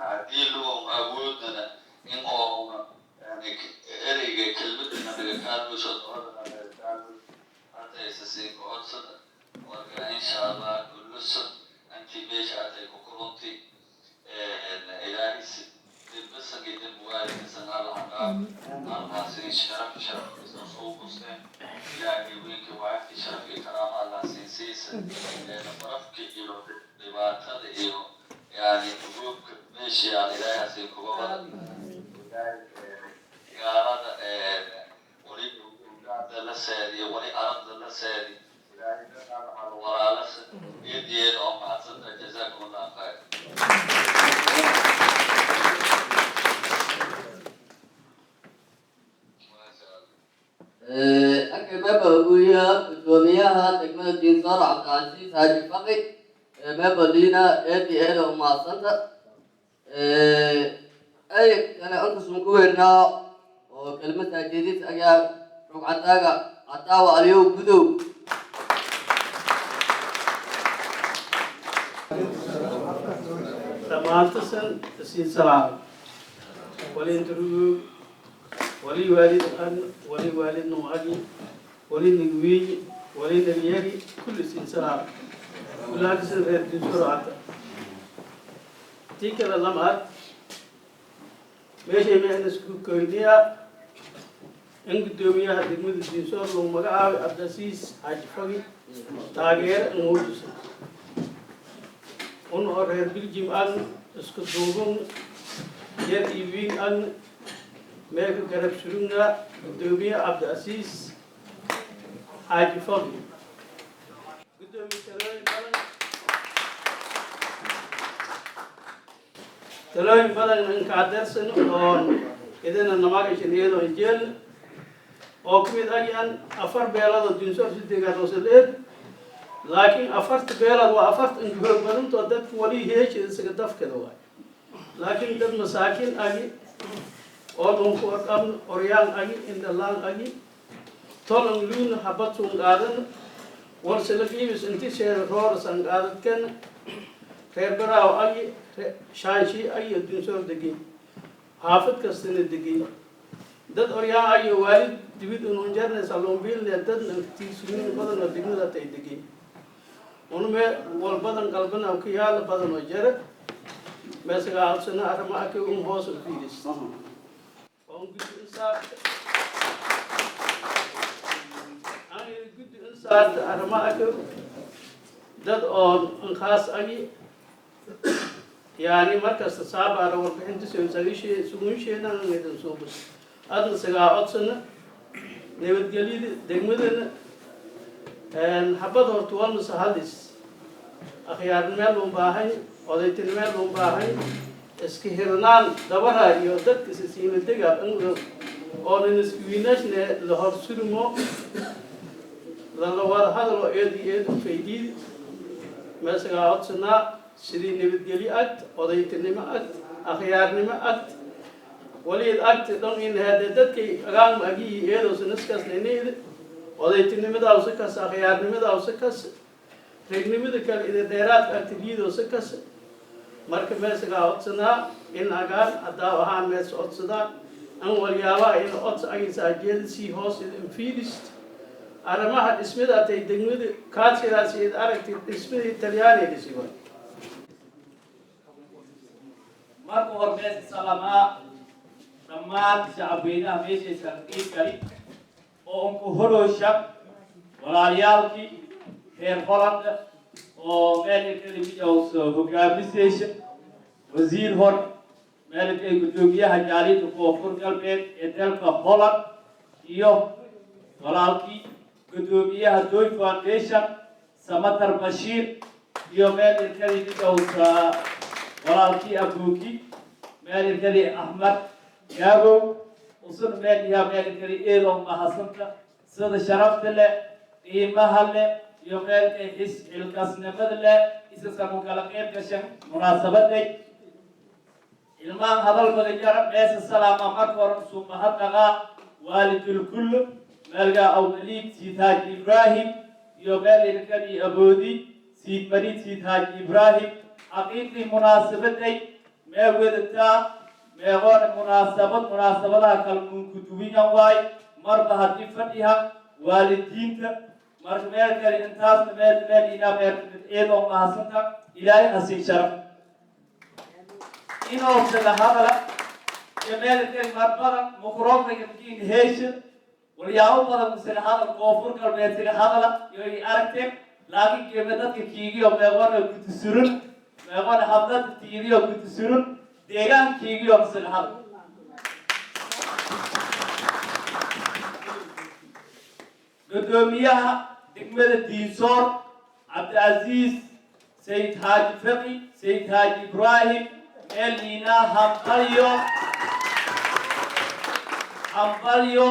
haddii loo awoodnana in oo yani ereyga kelmadana laga kaalmusho doodana laga kaalmusho hadda aysa sii gocodsada. Marka insha Allah gulusan intii meesha atay ku kulantay ilaahay dembasanka dembi waalidkiisan Allah dhaaf, Allah siin sharaf, sharafkiisa soo busteen ilaahay weynka waafki sharaf iyo karaama Allah siin siisa barafka iyo dhibaatada iyo yani ugoobka meesha yaal ilaahay siin kuga wada gaalada wali ugaada la seediyo wali arabda la seedi ilaahay walaalasa eediyeeda oo mahadsanta. Jazaakum Allah khayr. Akay meba uguya gudoomiyaha degmada Diinsoor Cabdicasiis Xaaji Faqi meba liina eed iyo eeda umahadsanta ay kale intasun ku weynaa oo kelmad taajeedis ayaa rugcataaga Cataawa Aliyow Gudow. Dhammaantasan siin salaam wali intarugu wali waalid an wali waalid nuagi wali nigwiy wali nigiyari kulli siin salaam kulaadisan reer Diinsoor hata tii kale lamaad meeshay meexna isku koyniya in guddoomiyaha degmada Diinsoor lagu magacaabay Cabdicasiis Xaaji Fagi taageero muujisan un oo reer Biljim an isku duubun yar iyo wiin an meelka garab surugna guddoomiye Cabdicasiis Xaaji Fagi. Guddoomiye, talooyin badan inka cadeersan oon idina namagashan iyadoo injeel oo ku mid agyan afar beelood oo Diinsoor si deegaan hooseleed, laakiin afarta beelood waa afarta inka xoog badantoo dadka wali heesha isaga dafkada waay, laakiin dad masaakiin agi oo dhunku warqabn oryaan agi indhalaan agi tolan luuna habad suun qaadan. Walse la qiibis inti sheeda roora sanqaadadkana reer Baraaw agi, Shaanshi agi, Diinsoor degay, xaafad kastana degay, dad oryaan ayo waalid dibid ununjarne salombilne, dad tiisumin badan oo degmada tay degay unume wal badan qalbana ku yaala badan oo jara meesaga codsana arrimaha ka un hoos u fiiris oon guddi insaarta aan guddi insaarta arrimaha ka dad oon khaas agi, yani markasta saabaara warbixinta sugunsheena idin suubus adna sagaa codsana nabadgelyada degmadana. Habad horta walmase hadis akhyaarnimeel loo baahay, odaytinimeel loo baahay, iska hirnaan dabara iyo dadka isisiimadega oonan iswiinashne la horsurmo, lala wada hadalo eed iyo eed u faydiid. Meesagaa codsanaa sidii nabadgelyo agt, odaytinimo agt, akhyaarnimo agt, waliid agti dhan in hadee dadkay agaanma agiyi eedowsa niskaasna inayda odaytinimadaawsa kas, akhyaarnimadaawsa kas, reegnimada kale ida dheeraadka agti liidowsa kas. Marka meesagaa codsanaa in agaan haddaa ahaan meesa codsadaa an walyaabaha in codsa agisa ajeedasii hoos ida infiidist arrimaha dhismada atay degmada kaadsidaas id aragtay dhismada Talyaaniga dhisi waay. Marka hore meesha salamaa dhammaan shacabweynaha meeshaysan qiib gali oo unku horoosha walaalyaalkii reer Holland oo meelkadimijaws hogaamisaysa wasiir hor meelkay guddoomiyaha jaaliyadda Koonfur Galbeed ee dalka Holland iyo walaalkii guddoomiyaha Doy Foundation Samatar Bashiir iyo meelkadimijaws walaalkii Abuuki meelkadii Axmed Gaabow usun meel iyaa meelkadi eedoo mahadsanta sida sharafta leh, qiimaha leh iyo meelkay xis xilkasnimada leh isasan u kala qayb gashan munaasabaday. Ilmaan hadal badan jara meesa salaama. Marka hore usuu mahadnaqaa waalidul meelgaa Awmaliig Siid Haaji Ibraahim iyo meel Aboodi Siid Mariid Siid Haaji Ibraahim. Xaqiiqdii munaasabaday mee wadataa meeqoona munaasabad munaasabadaha kala munkuduwiyan waay marba haddii fadhiha waalidiinta. Marka meel kale intaasna meel meel inaa meel iyadoo mahadsanta Ilaahay hasiin sharaf inoo hadala iyo meel kale marbada microphone kiin heesha walyaabo badan misle hadal Koonfur Galbeed siga hadala iyo ay aragteen, laakiin geema dadka kiigiyo meeqoona gudisurun meeqoona hablada tiigiyo gudisurun deegaankiigiyo misle hadal. Guddoomiyaha degmada Diinsoor Cabdicaziiz Sayid Xaaji Faqi Sayid Xaaji Ibraahim meeliinaa hambalyo, hambalyo.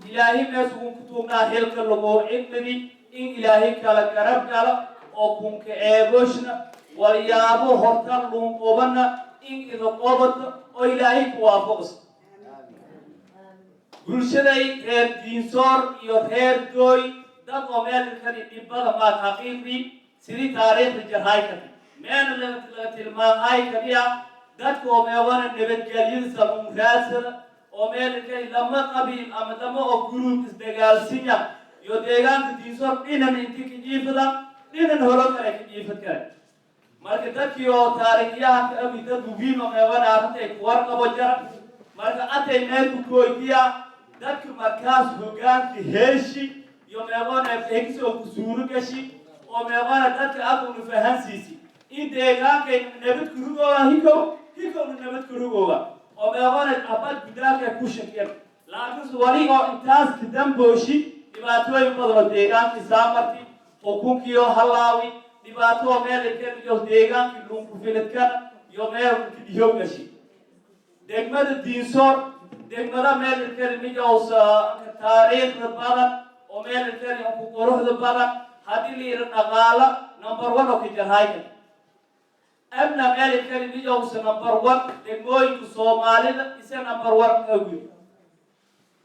Ilaahay meesugun ku tuugnaa xilka lagu cimidi in Ilaahay kala garab galo oo kunka eeboshna walyaabo horta luunqobana in ida qobato oo Ilaahay ku waafaqso. Bulshaday reer Diinsoor iyo reer Dooy dad oo meelkani dhibada maad xaqiiqdii sidii taariikhda jarhaykati meena laga tilmaamay kaliya dadka oo meewana nabadgelyada saluun raadsada oo meelkani lama qabiil ama lama oo guruub isdagaalsinya iyo deegaanka Diinsoor dhinan inti ka jiifada dhinan holo kale ka jiifad kale. Marka dadkii oo taariikhyahanka ami dad muhiim oo meewana arrintay ku warqabo jara. Marka atay meel ku kooydiya dadka markaas hogaanka heeshi iyo meeqoona hegsi oo ku suuro gashi oo meeqoona dadka aguna fahansiisi in deegaankayna nabad kurugooga hikow hikowna nabad kurugooga oo meeqoona abad gudaalka ku shakiyan, laakiinse wali oo intaas kadambooshi dhibaatooyin badan oo deegaankii saamarti xukunkiyo halaawi dhibaato oo meel iyo deegaankii lunkufiladkana iyo meel kidhiyow gashi. Degmada Diinsoor degmada meelkani mijowsa taariikhda badan oo meelkani ku quruxda badan haddii la yidhi dhaqaala number one oo kajarhayka amna meelkani mijowsa number one degmooyinka Soomaalida isa number one awil.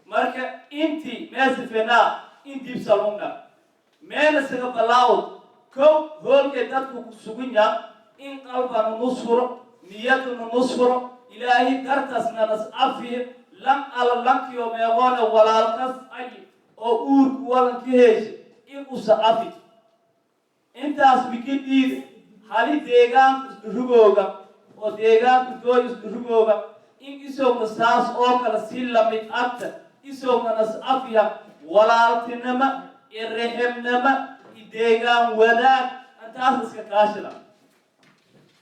Marka intii meesifenaa in dib salunga Meena isaga balaawd kow hoolkay dadku ku sugan yaha in qalbana nusfuro, niyaduna nusfuro, Ilaahay dartasna nas afiye, lan ala lankiyo meeqoone walaalkas ay oo uurku walanka heesha in usa afi. Intaas wikidhiida hali deegaanka isdhurugooga oo deegaanka dooy isdhurugooga in isowna saas oo kale si lamid agta isowna nas afiya, walaaltinimo iyo rixibnimo iyo deegaan wadaag intaas iska kaashida.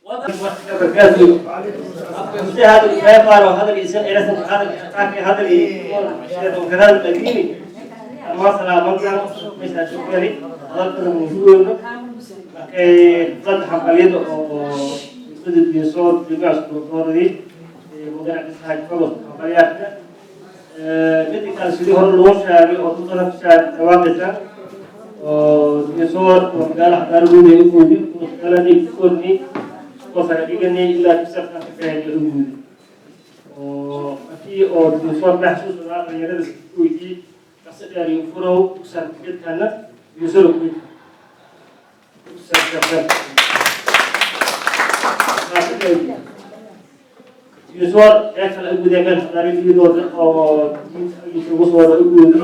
هذا الخيار وهذا الإنسان إلى هذا هذا هذا القديم ما صار منظر مش شكري هذا كذا موجود. قد حقليد قد بيصور بيبقى صور دي مدير حاج فوز حقليات mid kale sidii hore loo sheegay oo dadka sheegay jawaabta oo diinsoor oo magaalo xadaaradeeda u guudi magaaladii ku korni oo sare dhiganay ilaa kisarka ka faa'iido u guudi oo markii oo diinsoor maxsuus ah dhalinyarada isku weydii qasa dheer iyo furow sartifikeedkana diinsoor ku weydii. Diinsoor ee kale u guudee meel xadaaradeeda oo diinta ugu soo wada u guudi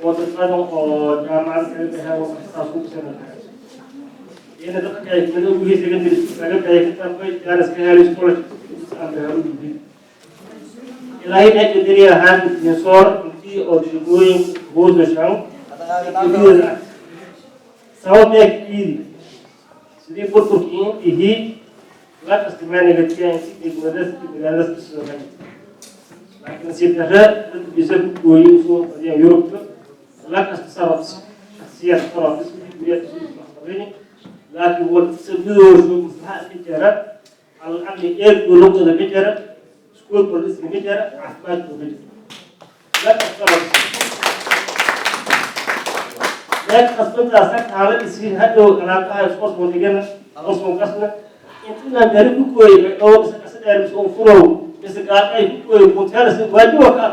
oo dad badan oo jaamacad kaga baxeen oo saas ku sanadka iyana dadka ay kamid ugu secondary school kaga baxay ka dambe jaanis ka helay scholarship aan baxay u gudbin. Ilaahay maxay qadari ahaan diinsoor intii oo degmooyin hoosashan sabab ee kiidi sidii burburkii ihii la kastimeenaga intii degmadaas iyo magaaladaas kasoo hagay, laakiin nasiib darre dadka bisa ku gooyey usoo badiyaan Yurubta la kasta sabab shakhsiyaad sarafis laakiin wal sabidoosu maslaxa iska jira على الأقل eerkoo lugtooda ka jira, iskuulkooda iskaga jira, caafimaadkooda ka jira la kasta meel kasbantaasa kaala isi hadhow alaaqaha isqosmo dhigana qosmo kasna intina gari ku kooyay oo isa kasa dheer mise un furow mise gaaqay ku kooyay kunteelas waajiba ka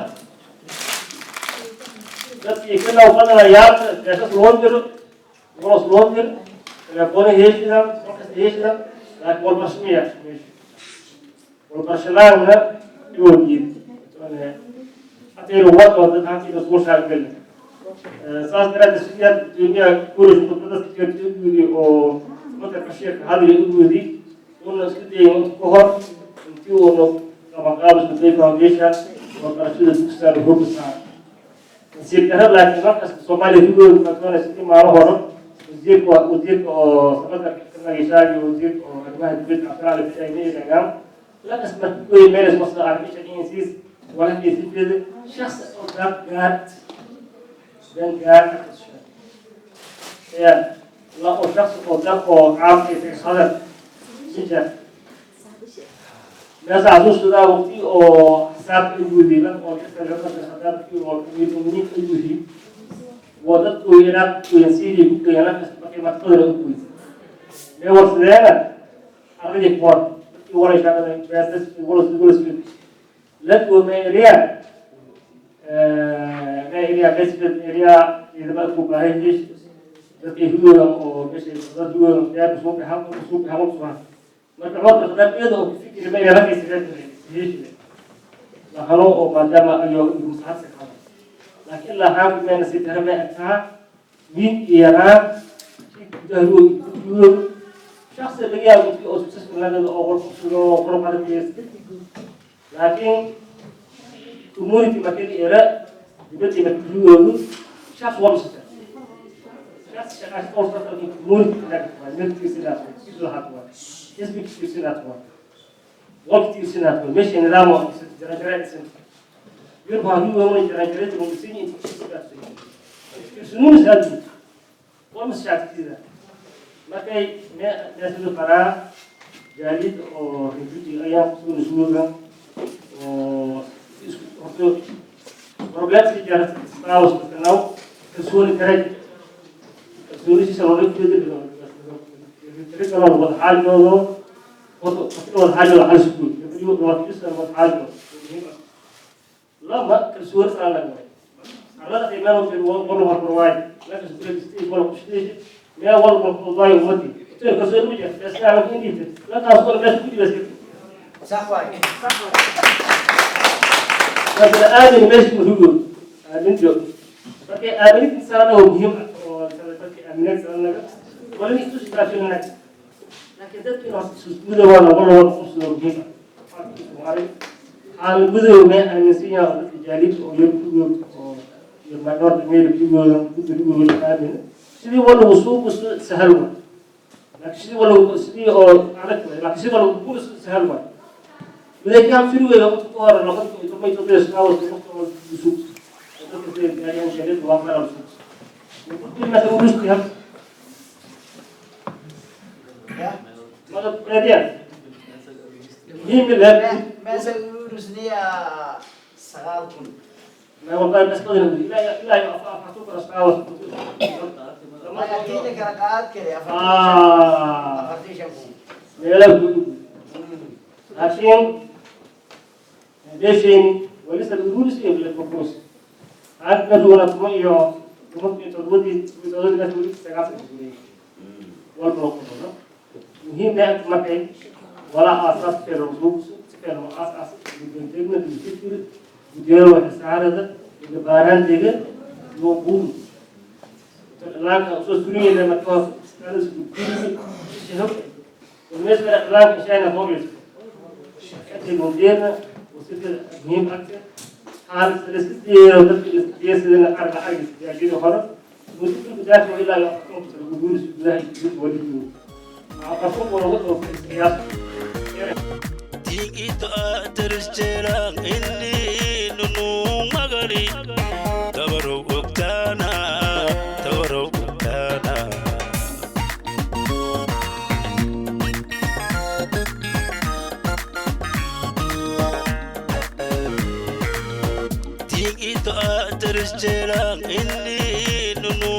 dadkii kana fadala yaabta beesas loo diro, bolos loo diro, telefoona heeshidan markasta heeshidan, laakiin walbarashamiya meesha walbarashadaana iwogiid hataynu wado dad hantiina soo shaargelin. Saas daraaddeed sidii gudoomiyaha gurish khudbadaas ka u guudi oo marka Bashiirka hadli u guudi una isku dayay inta ka hor intii uuna qabanqaabo isku day foundation walbarashada dugsiga hooga saar. Nasiib darro laakiin markasta Soomaaliya hugooda kalsoonay sidii maalin hore wasiirka oo samatarka ka nagishaagi, wasiirka oo arrimaha dibadda Cabdiraali Bixi lakas marka kuwey meeles wasa armisha insiis wala isifeeda shakhs oo dan gaar dan gaar ya la oo shakhs oo dan oo caam ay hadal jija meesha xasuustadaa waqti oo xisaabta u guudi lan oo ka khadaabkii oo amiir muminiinka u guudi waa dadku Iraaq ku gooyeen, Syria ku gooyeen, lakas markay martadana u gooyeen mee warsadeena arradii kuwar dadkii waray shaqada beesas walas walas la goomay area based area ciidamada ku baahan yihiin dadkay hugooda oo meesha dad hugooda diyaar soo baxan soo baxan soo marka codka khadaabiyada oo fikir ma ila lakay sideed la halo oo maadaama ayo maslaxad ka qabo, laakiin la haan ma nasiib darro ma arkaa wiil yaraan gudaha hugooda shakhsi laga yaabo oo successful laga oo qor oo qor qadar, laakiin community markii era dibadii markii hugoodu shakhs waa misata shakhs shaqaas oo community laga waa milkiisa sidaas sidaas waa xisbigiisa sidaas waa waqtigiisa sidaas waa meesha nidaam oo jaranjara dhisan Yurub haddii weyn jaranjarada uu dhisan yahay sidaas sunuun saad waa mashaakilida markay meesha qaraa jaalid oo refugee ayaa kusoo nasuuga oo isku horto problemska jara spouse now kalsooni kare kalsoonisiisa loola jeedo wada xaajoodo horta wada xaajoodo hal iskuul wada xaajoodo lama kalsooni saan laga waay. Arlada meel walba hormarwaay meesha wala kushdeesha meel walba fududaay ummadii kasoo ma jirta islaamka intiisa lakaas wala meesha ku dibas. Sax waay. Laakiin aamin meesha muhiim aamin joog marka aaminta sarana oo muhiim ah oo dadka aaminad saranaga wala in isku taashinaga, laakiin dadka inuu isku muddo waa wala qofsado muhiim ah. Xaal gudow ma aaminsan yahay dadka jaalid oo yar ku oo iyo minor meel ku ku durigo aamin sidii wala suuq sahal wa, laakiin sidii wala sidii oo adag, laakiin sidii wala ku sahal wa wadaakaan firigeeda ku hore 2017 awas waqti suuq dadka sida gaariyaan jaalid waa kala suuq kulli ma urusti hab mada prediya muhiim la Meesha urusniya 9000. Ma والله بس قدر لا لا afartu kala saawas. Maya kala qaad kale. Ah. 45,000. Meelaha laakiin beesheen walisa ururis iyo bilkurus aad maduna kuma iyo 17-dii 7-dii weli 9 walba loo qodo muhiim ah. Markay wala aasaas feero feero aas guddoonteedna duusitir guddiyada waxa saarada iyo baaraanteega iyo buum laanka soo suriyada marka hoos guddiga shahab بالنسبة لأخلاق شأن فوقس المدينة وسيلة مهم أكثر حال سلسلة سلسلة أربع حاجة يعجبني خلاص وسيلة بدافع إلى يقوم بالوجود لا يوجد ولي عقصوا ورغبوا في السياسة. Tigito adarjeelan inni nunu magari tabarow ogtaana tabarow ogtaana. Tigito adarjeelan inni nunu